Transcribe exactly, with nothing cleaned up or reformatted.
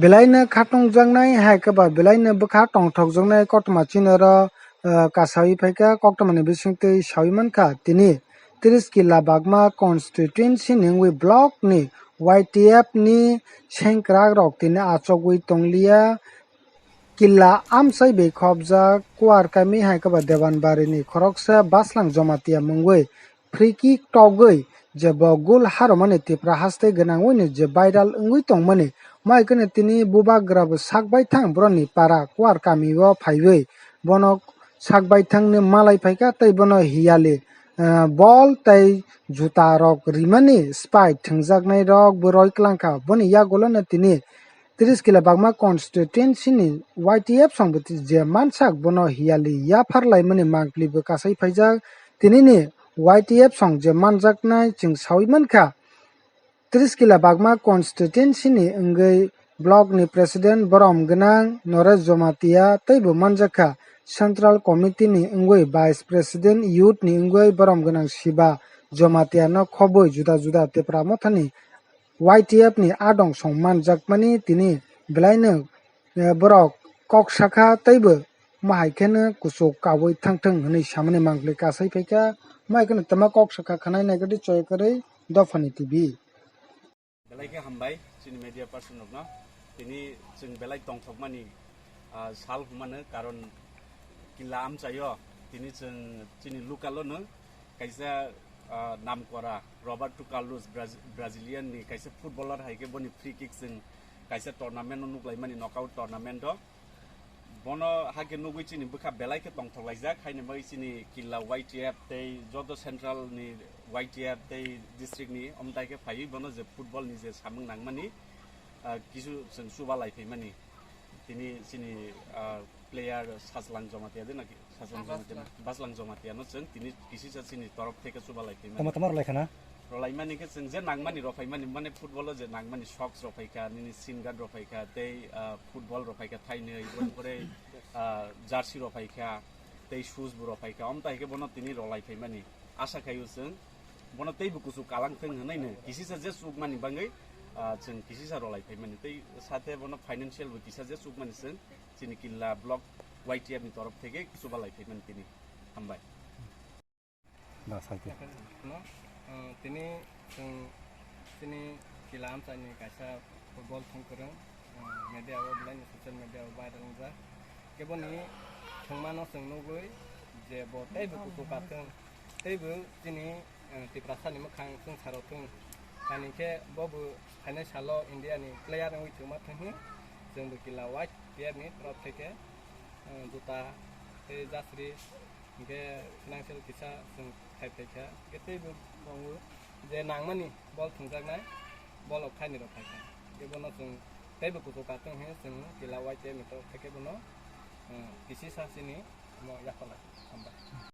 Belaino khatungjaknai hai khe ba belaino bwkha tongthokjaknai koktwma chini oro, eh, kasawi phaikha, koktwmani bisingtwi sawi mankha tini tris kila bagma constituency ni wngwi block ni Y T F ni sengkrak rok tini achogwi tonglia. Killa amchai bai khopjak Kuarkami hai khe ba Debanbari ni khoroksa Baslang Jomatia mungwi free kick togwi je bo goal haromani Tipra haste gwnangwi ni je viral wngwi tongmani, mai kheno tini bubagra bo sak baithang boroni para Kuarkami o phaiwi bono sak baithang ni malai phaikha tei bono hiyali, eh, bol tei juta rok rimani spike thwngjaknai rok bo roi klangkha. Boni yagulo no tini tris kila bagma constituency ni Y T F song bo je mansak bono hiyali yaphar laimani mangpli bo kasai phaijak. Tini ni Y T F song je manjaknai chwng sawi mankha. Tris kila bagma constituency ni wngwi block ni president borom gwnang Noresh Jomatia tei bo manjakha central committee ni wngwi vice president youth ni wngwi borom gwnang Siba Jomatia no khobwi juda juda Tipra Motha ni Y T F ni adong song manjakmani tini belaino, eh, borok kok sakha teibo mahai kheno kuchuk kaui thangthwng hwnwi samani mangpli kasai phaikha, mahai kheno twma kok sakha khwnai naikhe tei choi kwrwi Dophani T V. Belai khe hambai chini media person rokno. Tini chwng belai tongthokmani, ah, sal hwnmano, karon killa amchaio tini chwng chini local-o no kaisa, ah, namkora Roberto Carlos, Braz-, Brazilian ni kaisa footballer hai khe boni free kick chwng kaisa tournament-o nuklaimani, knockout tournament-o. Bono hakhe nugwi chini bwkha belai khe tongthok laijak, haini bagwi chini killa Y T F tei joto central ni Y T F tei district ni omtai khe phaiwi bono je football ni je samung nangmani, ah, kisu chwng chuba lai phaimani. Tini chini, ah, player Sajlang Jomatia de naki? Sajlang Jomatia na? Baslang Jomatia no chwng tini kisisa chini torop theke chuba lai phaimani. Tama tama rwlai khana? Rwlaimani khe chwng je nangmani rwphaimani, mane football o je nangmani socks rwphaikha, nini shin guard rwphaikha, tei, ah, football rwphaikha thainwi, boni pore, ah, jersey rwphaikha, tei shoes bo rwphaikha, omtai khe bono tini rwlai phaimani. Asa khaio chwng bono teibo kuchuk kalang thwng hwnwi no kisisa je chukmani bagwi, ah, chwng kisisa rwlai phaimani, tei sathe bono financial bo kisa je chukmani chwng chini killa block Y T F ni torop theke chuba lai phaimani tini. Hambai. Da, sakhe. No, uh, tini chwng chini killa amchaini kaisa football thwngkwrwng, uh, media o belai ni social media o viral wngjak. Keboni thwngmano chwng nugwi je bo teibo kuchuk kathwng, teibo chini, uh, Tiprasa ni mwkhang chwngsaro thwng. Hani khe bo bo phainai salo India ni player wngwi thwngma thwng hi chwng bo killa Y T F ni torop theke, uh, juta tei jasri Hingke financial kisa chwng khai phaikha, hingke teibo tongo je nangmani bol thwngjaknai, bol rok khaini rok phaikha. Hingke bono chwng teibo kuchuk katung hwnwi chwng killa Y T F ni torok theke bono, um, kisisa chini omo yapharlai. Hambai.